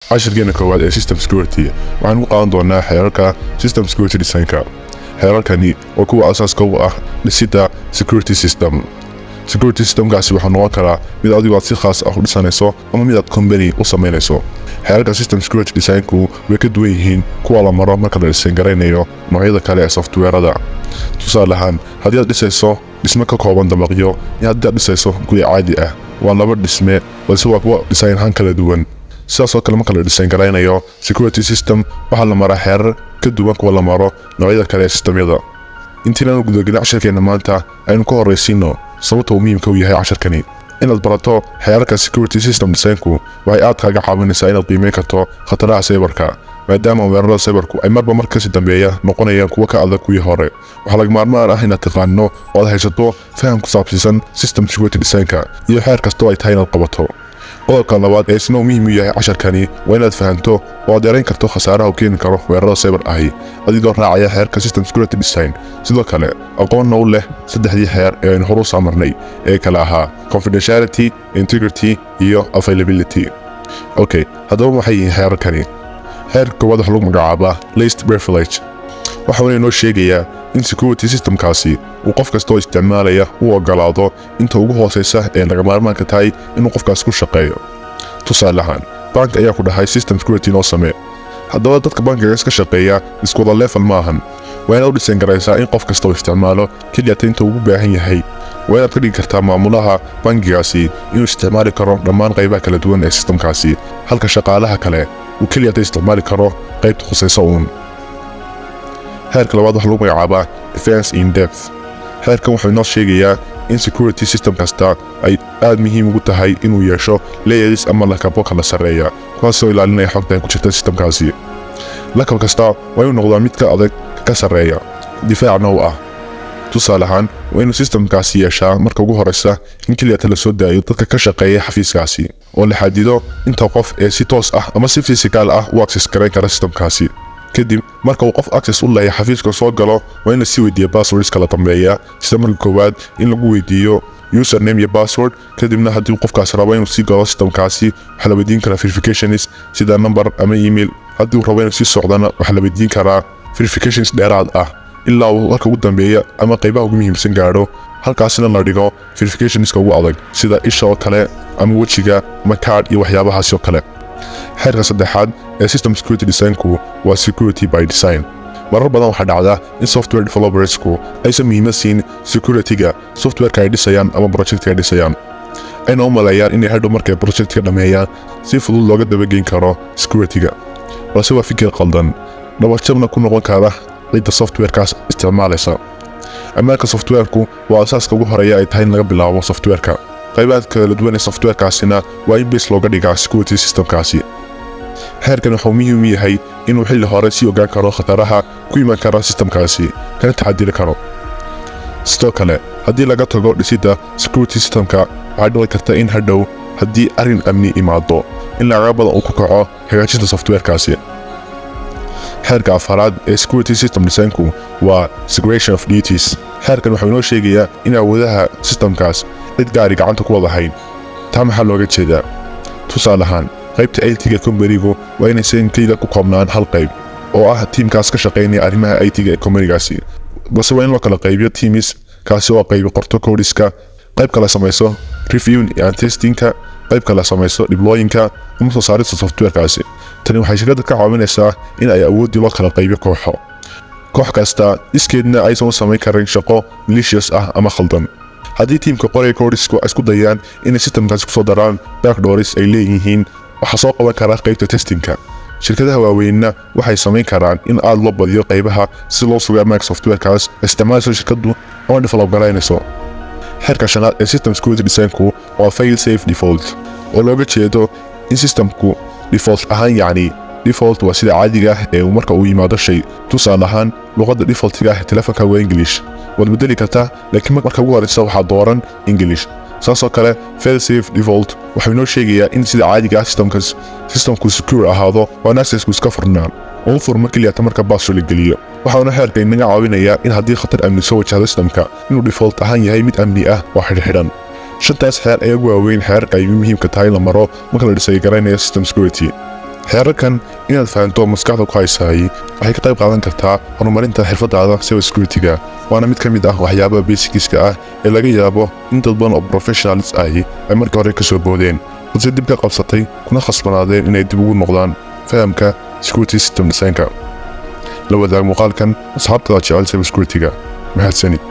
Cashirkeena koowaad ee system security waxaan ku qaadan doonaa xeerarka system security designka. Xeerarkani waa kuwa asaaska u ah dhisidda security system. Security systemkaasi waxaa noqon karaa mid adigu aad si khaas ah u dhisanayso ama mid aad company u samaynayso. Xeerarka system security designku way ka duwan yihiin kuwa la maro marka la design garaynayo noocyada kale ee softwareada. Tusaale ahaan, haddii aad dhisayso dhisme ka kooban dabaqyo iyo haddii aad dhisayso guri caadi ah, waa laba dhisme, balse waa kuwa design ahaan kala duwan. Sidaas oo kale, marka la design garaynayo security system, waxaa la maraa xeerar ka duwan kuwa la maro noocyada kale ee systemyada. Intiinaanu gudagelin casharkeena maanta, aynu ka horraysiino sababta uu muhiimka u yahay casharkani. Inaad barato xeerarka security system designku waxay aad kaaga caawinaysaa inaad qiimeyn karto khataraha cyberka, maadaama weerarada cyberku ay marba mar kasii dambeeya noqonayaan kuwo ka adag kuwii hore. Waxaa laga maarmaan ah inaad taqaano oo aad haysato faham ku saabsiisan system security designka iyo xeer kastoo ay tahay inaad qabato. Qodobka labaad ee isna uu muhiim u yahay casharkani waa inaad fahanto oo aad yarayn karto khasaaraha uu keeni karo weerarada cyber ahi, adigoo raacaya xeerka system security design, sidoo kale aqoonna u leh saddexdii xeer ee aynu horu soo marnay ee kala ahaa confidentiality, integrity iyo availability. Okay, haddaba maxay yihiin xeerarkani? Xeerka koowaad waxaa lagu magacaabaa least privilege. Waxa uu inoo sheegayaa in security systemkaasi uu qof kasta oo isticmaalaya u ogolaado inta ugu hooseysa ee laga maarmaanka tahay inuu qofkaas ku shaqeeyo. Tusaale ahaan, bank ayaa ku dhahay, "System security noo samee." Haddaba dadka bankigaas ka shaqeeya isku wada level maahan. Waa inaad u dhisan garaysaa in qof kasta oo isticmaalo keliyata inta ugu baahan yahay. Waa inaad ka dhigi kartaa maamulaha bankigaasi inuu isticmaali karo dhammaan qaybaha kala duwan ee systemkaasi, halka shaqaalaha kale uu keliyata isticmaali karo qaybta khusaysa uun. Xeerka labaad waxaa lagu magacaabaa defense in depth. Xeerkan wuxuu inoo sheegayaa in security system kasta ay aad muhiim ugu tahay inuu yeesho layers ama lakabo kala sarreeya, kuwaasoo ilaalinaya xogta ay ku jirta systemkaasi. Lakab kasta waa inuu noqdaa mid ka adag ka sarreeya, difaacna u ah. Tusaale ahaan, waa inuu systemkaasi yeeshaa marka ugu horeysa in keliyata la soo daayo dadka ka shaqeeya xafiiskaasi, oo la xadido inta qof ee si toos ah ama si physical ah u access garayn kara systemkaasi. Kadib marka uu qof access u leeyahay xafiiska soo galo, waa in la sii weydiiyo passwords kala dambeeya, sida marka koowaad in lagu weydiiyo username iyo password. Kadibna haddii qofkaas rabo inuu sii galo systemkaasi, waxaa la weydiin karaa verifications sida number ama email. Haddii uu rabo inuu sii socdana, waxaa la weydiin karaa verifications dheeraad ah ilaa uu halka ugu dambeeya ama qaybaha ugu muhiimsan gaadho, halkaasina la dhigo verificationska ugu adag, sida isha oo kale ama wejiga ama card iyo waxyaabahaasi oo kale. Xeerka saddexaad ee system security designku waa security by design. Marar badan waxaa dhacda in software developersku aysan muhiimad siin securityga softwareka ay dhisayaan ama projectka ay dhisayaan, ayna u maleeyaan inay hadhow markay projectka dhammeeyaan si fudud looga dabageyn karo securityga, balse waa fikir qaldan, dhabarjabna ku noqon kara cidda softwarekaas isticmaalaysa. Ammaanka softwareku waa asaaska ugu horeeya ay tahay in laga bilaabo softwareka. Qaybaha kala duwan ee softwarekaasina waa in base looga dhigaa security systemkaasi. Xeerkan wuxuu muhiim u yahay inuu xilli hore sii ogaan karo khataraha ku iman kara systemkaasi, kana taxadiri karo. Sidoo kale, haddii laga tago dhisidda security systemka, waxaa dhici karta in hadhow haddii arrin amni imaado in lacago badan uu ku kaco hagaajinta softwarekaasi. Xeerka afaraad ee security system designku waa segregation of duties. Xeerkan wuxuu inoo sheegayaa in awoodaha systemkaas cid gaari gacanta ku wada hayn. Taa maxaa looga jeedaa? Tusaale ahaan, qaybta IT-ga companygu waa inaysan keliya ku koobnaan hal qayb oo ah tiimkaas ka shaqaynaya arrimaha IT-ga ee companygaasi, balse waa in loo kala qaybiyo teams, kaasi oo qaybi qorto codeska, qayb kale samayso review and testingka, qayb kale samayso deployingka ama soo saarista softwarekaasi. Tani waxay shirkadda ka caawinaysaa in ay awooddii loo kala qaybiyo kooxo, koox kasta iskeedna aysan u samayn karin shaqo malicious ah ama khaldan. Haddii tiimka qoraya codesku ay isku dayaan inay systemkaasi kusoo daraan backdoors ay leeyihiin, waxaa soo qaban karaa qaybta testingka. Shirkadaha waaweynna waxay samayn karaan in aad loo badiyo qaybaha si loo sugo ammaanka softwarekaas isticmaalayso shirkaddu ama develop garaynayso. Xeerka shanaad ee system security designku waa fail safe default, oo looga jeedo in systemku default ahaan, yacni default waa sida caadiga ah ee marka uu yimaado shay. Tusaale ahaan, luqadda defaultiga ah telefonka waa English. Waad bedeli kartaa, laakiin marka ugu horeysa waxaa dooran English. Saasoo kale, fail safe default waxuu inoo sheegayaa in sida caadiga ah systemku secure ahaado oo aan accessku iska furnaan oo u furmo keliyata marka password la geliyo. Waxauna xeerka inaga caawinayaa in haddii khatar amni soo wajahdo systemka, inuu default ahaan yahay mid amni ah oo xidhxidhan. Shantaas xeer ayaa ugu waaweyn xeerarka ay muhiimka tahay la maro marka la dhisay garaynayo system security. Xeerarkan inaad fahanto maskaxda ku haysaayay waxay ka qayb qaadan kartaa horumarinta xirfadaada cyber security-ga, waana mid ka mid ah waxyaabaha basics-ka ah ee laga yaabo in dad badan oo professionals ahi ay markii hore ka soo boodeen, balse dib ka qabsatay kuna khasbanaadeen inay dib ugu noqdaan fahamka security system design-ka. La wadaag muuqaalkan asxaabtada jecel cyber security-ga. Mahadsanid.